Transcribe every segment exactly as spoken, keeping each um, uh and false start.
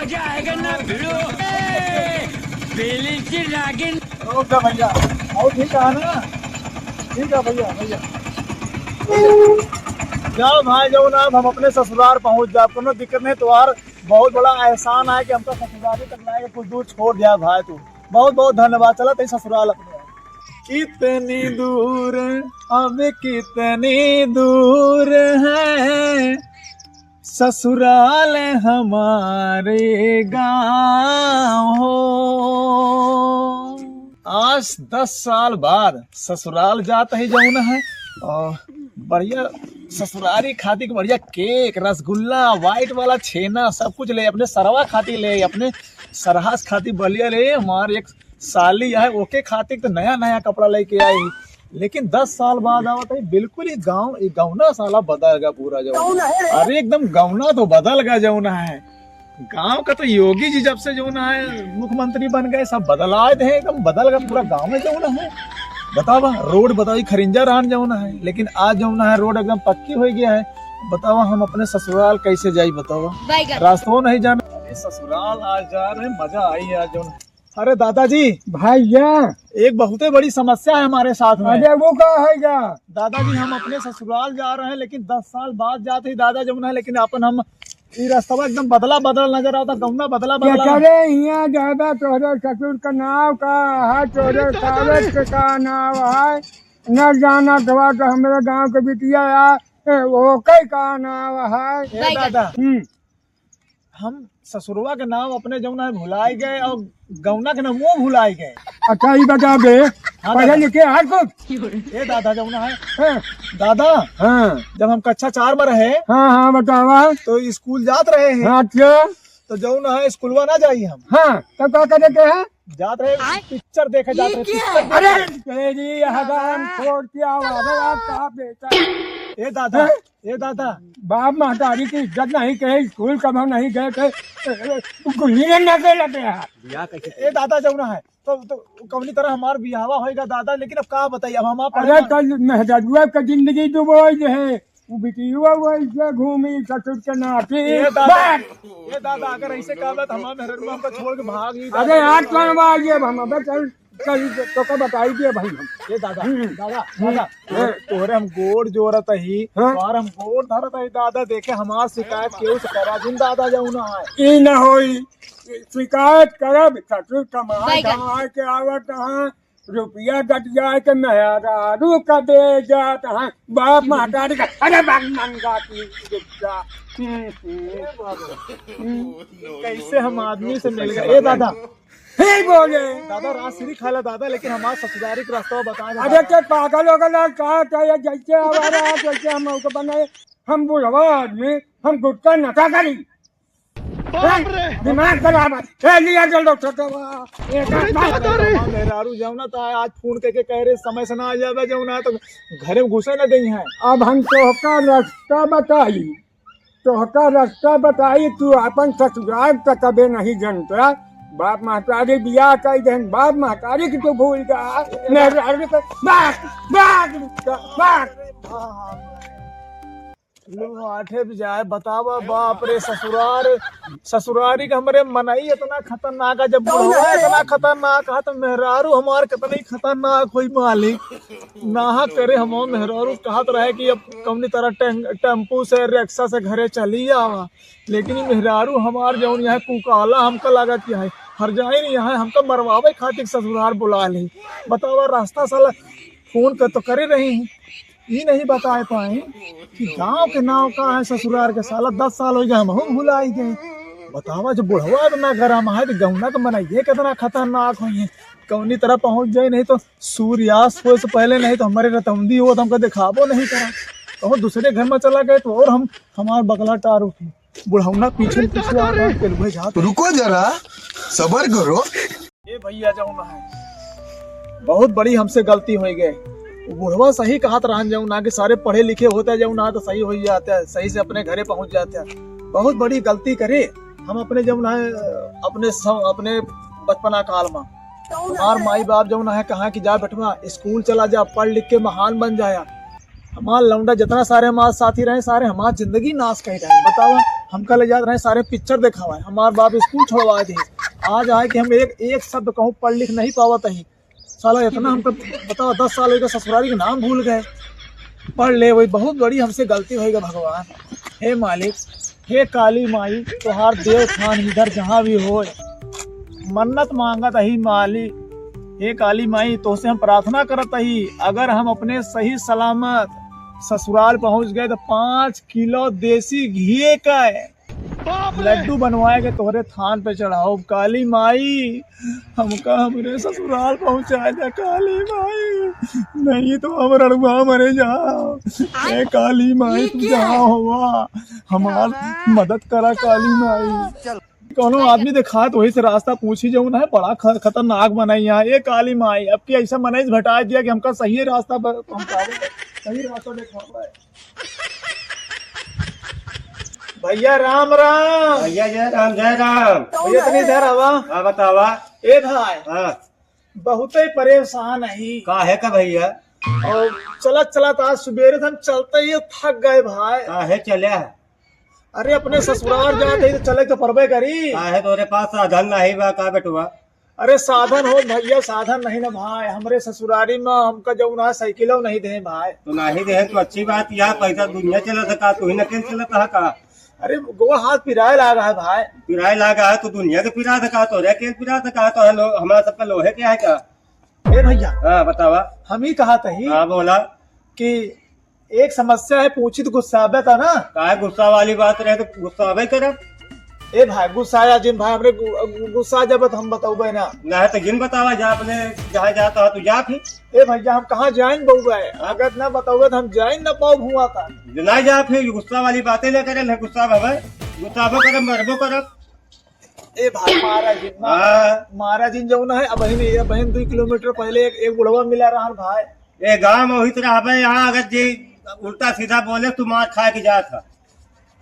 जाएगा ना भिड़ो, ए, बेली की नागिन। ओके भैया, और ठीक है ना? ठीक है भैया, भैया। जाओ भाई, जाओ ना, हम अपने ससुराल पहुँच जाब, कोनो दिक्कत नहीं। तोहार बहुत बड़ा एहसान है कि हमका ससुराल तक लाए के कुछ दूर छोड़ दिया भाई तू। बहुत बहुत धन्यवाद। चला तई ससुराल अपने। कितनी दूर, अब कितनी दूर है ससुराल हमारे गाँव हो। आज दस साल बाद ससुराल जात ही जौन है, और बढ़िया ससुरारी खातिर के बढ़िया केक, रसगुल्ला, व्हाइट वाला छेना, सब कुछ ले, अपने सरवा खातिर ले, अपने सरहस खातिर बलिया ले, हमार एक साली है, ओके खातिर तो नया नया कपड़ा लेके आई। लेकिन दस साल बाद आवत है, बिल्कुल ही गाँव, ये गौना साला बदल गया पूरा जौन। अरे एकदम गौना तो बदल गया जौन है। गाँव का तो योगी जी जब से जौन है मुख्यमंत्री बन गए, सब बदलाए थे, एकदम बदल गया पूरा गाँव में जौन है। बतावा, रोड बताओ, ये खरिंजा रान जौन है, लेकिन आज जौन है रोड एकदम पक्की हो गया है। बतावा, हम अपने ससुराल कैसे जाई? बतावा, रास्ता नहीं जाना। अरे ससुराल आज जा रहे, मजा आई आज जौन। अरे दादाजी। भैया। एक बहुते बड़ी समस्या है हमारे साथ में। अरे वो का है क्या? दादाजी, हम अपने ससुराल जा रहे हैं, लेकिन दस साल बाद जाते ही दादा जौन है, लेकिन अपन हम ई रस्तवा एकदम बदला बदल नजर आवता, गौना बदला क्या बदला। करे हियाँ ज्यादा तोहरे ससुर का नाव का है, तोहरे साले के का नाव है, न जाना थवा तो हमरे गाँव के बिटिया या, ए, ओके का नाव है। ए दादा, हम्म। हम ससुरवा के नाव अपने जौन है भुलाई गए और गौना के नाम वो भुलाई गए। अच्छा, ई बता दे, हाँ, पढ़े दादा। लिखे हर कुछ? ए दादा, जौन है, हाँ। दादा, हाँ। जब हम कक्षा चार में रहे, हाँ, हाँ, बतावा। तो स्कूल जात रहे हैं। हाँ, अच्छा। तो जौन है स्कूलवा ना जाई हम। हाँ, तब का करे के है? जात रहे, आय? पिक्चर देखे जात रहे, पिक्चर देखे। अरे, तेरी हराम खोर क्या हुआ? अरे, आप कहाँ बेटा? ए दादा, हैं? ए दादा। बाप महतारी की इज्जत नहीं कहे, स्कूल कब हम नहीं गए थे, गुल्ली डंडा से लगे हैं। ए दादा, जौन है, तो, तो कौनी तरह हमार बियाहवा होएगा दादा, लेकिन अब का बताई, अब हम आप अरे, कल मेहरारुआ का जिंदगी डुबोई है, वो बिटिया वैसे घूमी ससुर के नाती। ए दादा, बस। ए दादा, अगर ऐसे कहबे तो हमार मेहरारुआ हमको छोड़ के भाग ही अरे, जाएगा। आज कौन बा ये हम अबे चल, चल, तो का बताई दिए भाई हम। ए दादा, हम्म। दादा, हम्म। दादा, हाँ। तोहरे हम गोड़ जोड़त ही, हाँ। तोहरे हम गोड़ धरत ही दादा, देखे हमार शिकायत केहू से करा जिन दादा, जौन है। ई ना होई, शिकायत करब, ससुर कमाए बैगन। धमाए के आवत हैं, रुपया गट जाए के मेहरारू का दे जात हैं, बाप महतारी का, अरे बाप नंगा की रुपया। हम्म, हम्म। कैसे हम आदमी से मिल गए? ए दादा। हे बोले। दादा, रात श्री खाला दादा, लेकिन हमार ससुरारी के रास्ता बता दे अरे दादा। के पागल हो गया, कहा था ये जैसे आवारा है, जैसे हम उसको बनाए, हम बुढ़वा आदमी, हम गुटखा नशा करी। बाप रे। दिमाग खराब है। ए, लिया चल डॉक्टर के वहाँ। ए, अरे, डॉक्टर। दादा रे। हमार मेहरारू जाओ ना, तो आज फोन करके कह रहे, समय से ना आ जावे, जाओ ना, तो घरे में घुसे ना देई हैं। अब हम तोहका रास्ता बताई, तोहका रास्ता बताई, तू अपन ससुराल तक कबे नहीं जनता। बाप महतारी बियाह कई देन, बाप महतारी की तू भूल जा। मेहरारू के, बाप, बाप, बाप। लो, आठे बजाए, बतावा, बाप रे, ससुरार, ससुरारी के हमरे मनई इतना खतरनाक है, जब बुढ़वा इतना खतरनाक है, तो मेहरारू हमार कितनी खतरनाक होई, मालिक। नाहक करे, हमार मेहरारू कहत रहे कि अब कौनी तरह टें-, टेम्पू से, रिक्शा से घरे चली आवा, लेकिन ई मेहरारू हमार जौन यहाँ कुकाला हमका लागत कि है, हर जाए नहीं यहाँ, हमका मरवावे खातिर ससुरार बुला ले। बतावा, रास्ता साला फोन कर तो करे रही हैं, ई नहीं बताए पाए कि गाँव के नाव का है ससुरार के। साला दस साल हो गए, हमहू भुलाई गए। बतावा, जब बुढ़वा इतना गरम है, तो गौना के मनइये कितना खतरनाक होई है। कौनी तरह पहुँच जाए, नहीं तो सूर्यास्त होए से पहले, नहीं तो हमारे रतौंदी हो, तो हमका दिखाबो नहीं करा। कहूँ दूसरे घर में चला गए, तो और हम, हमार बगला टार उठी। बुढ़ौना पीछे पीछे आ रहा है, तेलुए जात। रुको जरा, सबर करो। ए भैया, जौन है, बहुत बड़ी हमसे गलती हो गई। वो बुढ़वा सही कहत रहन, जौन है कि सारे पढ़े लिखे होते, जौन है तो सही हो जाते, सही से अपने घरे पहुंच जाते। बहुत बड़ी गलती करे हम अपने, जौन है, अपने स-, अपने बचपना काल में। हमार माई बाप जौन है कहा कि जा बेटवा, स्कूल चला जा, पढ़ लिख के महान बन जाया। हमार लौंडा जितना सारे हमार साथी रहे, सारे हमार जिंदगी नाश कर रहे। बतावा, हमका ले जात रहे सारे पिक्चर देखावे, हमार बाप स्कूल छोड़वा दे। आज आए कि हम एक, एक शब्द कहूँ पढ़ लिख नहीं पावत ही। साला इतना हमका बतावा, दस साल हो गए ससुरारी के नाम भूल गए। पढ़ ले, वही बहुत बड़ी हमसे गलती होइगा भगवान। हे मालिक, हे काली माई, तोहार देव थान इधर जहाँ भी होए, मन्नत मांगत ही मालिक। हे काली माई, तोसे हम प्रार्थना करत ही, अगर हम अपने सही सलामत ससुराल पहुँच गए तो पाँच किलो देसी घी का लड्डू बनवाए के तोहरे थान पे चढ़ाओ। काली माई, हमका हमरे ससुराल पहुँचा जा काली माई, नहीं तो हम रड़ुआ मरे जाओ। ए काली माई, तू जहाँ हुआ हमार मदद करा काली माई। कौनो आदमी देखात वही से रास्ता पूछी जौन है, बड़ा ख-, खतरनाक मनई है। ए काली माई, अब की ऐसा मनई से भटाए दिया कि हमका सही रास्ता ब-, पहुँचावे, सही रास्ता देखावे। भैया राम राम। भैया जय राम, जय राम। भैया तनी इधर आवा। हाँ, बतावा। ए भाई, हाँ। बहुते परेशान ही। काहे का भैया? और चलत चलत आज सुबेरे से हम चलते ही थक गए भाई। काहे चले? अरे अपने ससुराल जात ही तो चले तो परबे करी। काहे तोरे पास साधन नहीं बा का बेटवा? अरे साधन हो भैया, साधन नहीं ना भाई, हमरे ससुरारी में हमका जौन है साइकिलो नहीं दे भाई। तो नहीं दे तो अच्छी बात, यहाँ पैसा दुनिया चलत है का, तू ही ना के चलत है का? अरे गोवा हाथ पिराए लागा है भाई। पिराए लागा है तो दुनिया के पिरा सका, तोरे के पिरा सका, तो है लो-, हमारा सबका लोहे के है का? ए भैया, हाँ बतावा। हम ही कहा तही हाँ बोला। कि एक समस्या है, पूछी तो गुस्साबे था ना। काहे गुस्सा वाली बात रहे तो गुस्साबे करे। ए भाई, गुस्साया जिन भाई, हमरे गु-, गु-, गुस्सा जब तो हम बतौबे ना। ना है तो जिन बतावा, जा अपने जहाँ जाता हो तू जा फिर। ए भैया, हम कहाँ जाइन बउबे? अगर ना बतौबे तो हम जाइन ना पाउब हुआ का। ना जा फिर, गुस्सा वाली बातें ना करे, ना गुस्सा भवे, गुस्सा भवे करे, मरबो करब। ए भाई, महाराज जी, हाँ। महाराज जी जौन है, अब बहिन, ये बहिन दो किलोमीटर पहले एक, एक बुढ़वा मिला रहन भाई। ए गाँव में वही रहबे, यहाँ अगर जे उल्टा सीधा बोले, तू मार खा के जात है।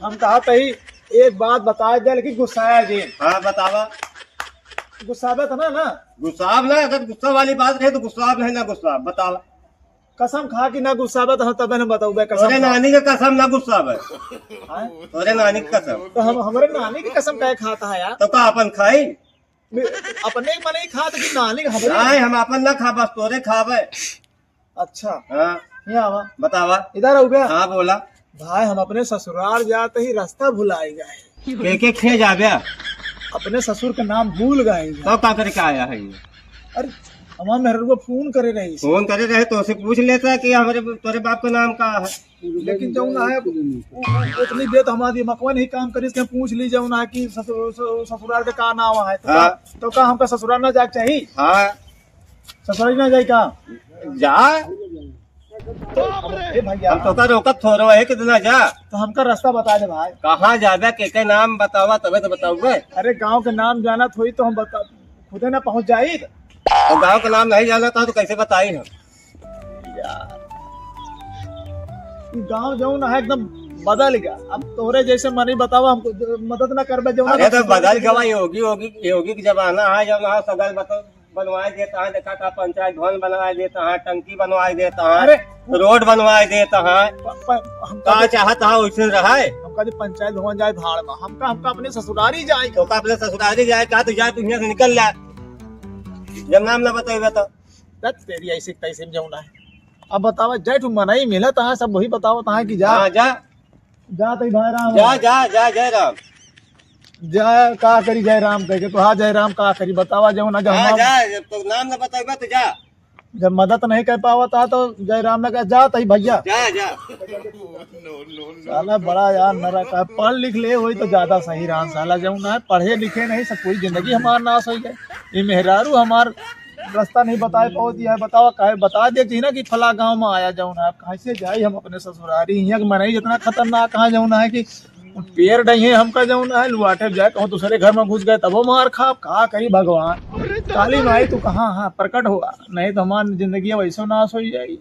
हम कहा तही एक बात बताए दे, लेकिन गुस्साया जे। हाँ, बतावा। गुस्साबे तो ना, ना? गुस्साब ना, अगर गुस्सा वाली बात रहे तो गुस्साब नहीं ना, गुस्साब, बतावा। कसम खा कि ना गुस्साबे तो हम तबे न बतौबे, कसम तोरे खा। नानी के कसम ना गुस्साबे। हाँ? तोरे नानी के कसम। तो हम, हमरे नानी की कसम काहे खाता है यार? तो का अपन खाई? अपने मने ही खात कि नानी के हमरे? नहीं, हम अपन ना खा, बस तोरे खाबे। अच्छा। हाँ। यहाँ आवा। बतावा। इधर आओ बे। हाँ, बोला। भाई, हम अपने ससुराल जाते ही रास्ता भुलाए गए। के के खे जाबे? अपने ससुर का नाम भूल गए। तो का करके आया है ये? अरे, हमार मेहररुआ फोन करे रही। फोन करे रहे तो उसे पूछ लेता कि हमारे, तोरे बाप का नाम का है? लेकिन जौन है, उ-, उ-, उतनी देर तो हमारा दिमागवा नहीं काम करी कि हम पूछ ली जौन है कि ससु-, ससु-, ससुराल का का नाम है। तो हाँ। का, तो का हमका ससुराल ना जाके चाहिए? हाँ। ससुराल ना जाए का? जा। तो, ए भैया, हम तोका रोकत थोड़ो है कि ना जा। तो हमका रास्ता बता दे भाई। कहाँ जाबे, के के नाम बतावा, तबे तो बताऊबे। अरे गाँव के नाम जानत होई तो हम बता, खुदे ना पहुँच जाई। तो गाँव के नाम नहीं जानत हो तो कैसे बताई हम? यार, ई गाँव जौन है एकदम बदल गया। अब तोरे जैसे मनी बतावा, हमको मदद ना करबे जौन अरे तो बदल गवा, योगी, योगी, योगी के जमाना है, जौन है सगल बत-, बनवाए देता है, देखा था पंचायत भवन बनवाए देता है, टंकी बनवाए देता है, अरे, रोड बनवाए देता है। प-, प-, हमका का जो चाहता है वैसे रहे। हमका जो पंचायत भवन जाए भाड़ में, हमका, हमका अपने ससुरारी जाए। तो का अपने ससुरारी जाए का, तो जा, तू यहाँ से निकल जा, जब नाम ना बताइबे तो। दत तेरी ऐसे तैसे में जाऊँ ना है। अब बतावा, जय तू मनई मिलत है, सब वही बतावत है कि जा। हाँ, जा। जा तई भाई राम। जा, जा, जा, जय राम। जा, का करी जय राम कह के? तो हाँ, जय राम का करी? बतावा, जौन ना, जब हाँ, हम जा, जब तो नाम ना बताइबा तो जा। जब मदद नहीं कर पावत है तो जय राम ना कह, जा तई भैया। जा, जा। साला बड़ा यार नरक है, पढ़ लिख ले वही तो ज्यादा सही रहा। साला जौन ना है, पढ़े लिखे नहीं, सब पूरी जिंदगी हमार नाश हो गए। ये मेहरारू हमार रास्ता नहीं बताए पावत है, बतावा काहे? बता दे चाहिए ना कि फला गाँव में आया जौन है, अब कैसे जाई हम अपने ससुरारी? यहाँ के मनई इतना खतरनाक है जौन है कि पेड़ डहिए हमका जौन है, लुआटे जाए, कहूँ दूसरे घर में घुस गए, तबो मार खाब, का करी भगवान? काली माई तू कहाँ है, प्रकट हुआ, नहीं तो हमार जिंदगी वैसो नाश हो जाई।